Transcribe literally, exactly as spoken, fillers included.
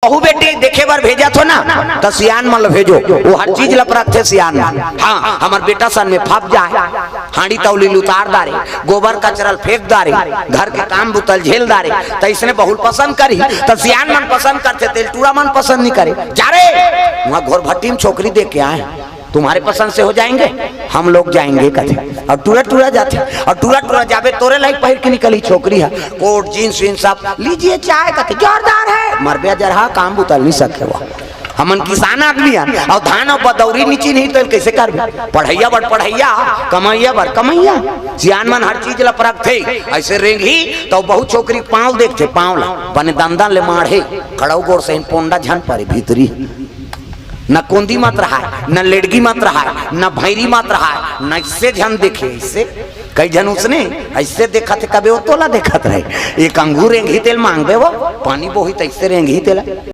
बहू बेटी देखे बर भेजत हो ना, त सियान मन ल भेजो, वो हर चीज ल परखथे सियान मन। हाँ, हमर बेटा सन में फप जाए, हांडी तौली ल उतार डारे, गोबर कचरा ल फेंक डारे, घर के काम बुता ल झेल डारे, त इसने बहू ल पसंद करही, त सियान मन पसंद करथे, तेल टूरा मन पसंद नहीं करे। जा रे, वहाँ घोर भट्टी में छोकरी देख के आए, तुम्हारे पसंद से हो जाएंगे, हम लोग जाएंगे कथे। और टूरा टूरा जाथे, और टूरा टूरा जाबे, तोरे लाइक पहिर के निकली छोकरी है, कोट जींस वींस सब, लीजिए चाय कथे, जोरदार है, मरबे जरहा, काम बुता ल नहीं सके वो। हमन किसान आदमी हन, और धान और बदौरी नहीं चिन्ही तो कैसे करबे? पढ़ैया बर पढ़ैया, कमैया बर कमैया। सियान मन हर चीज ल परखथे। ऐसे रेंगही तो बहुत छोकरी पाँव देखथे, पाँव ला बने दंदन ले माढ़े, खड़ाऊ गोड़ से पोंडा झन परे भीतरी। न कोंदी मत रहाय, न लेडगी मत रहाय, न भैरी मत रहाय, न इससे झन देखे, इससे कई झन उसने ऐसे देखत हे, कबे वो तोला देखत रहे। एक अंगूर रेंगही तेल मांगबे वो, पानी बोही त इससे रेंगही तेला।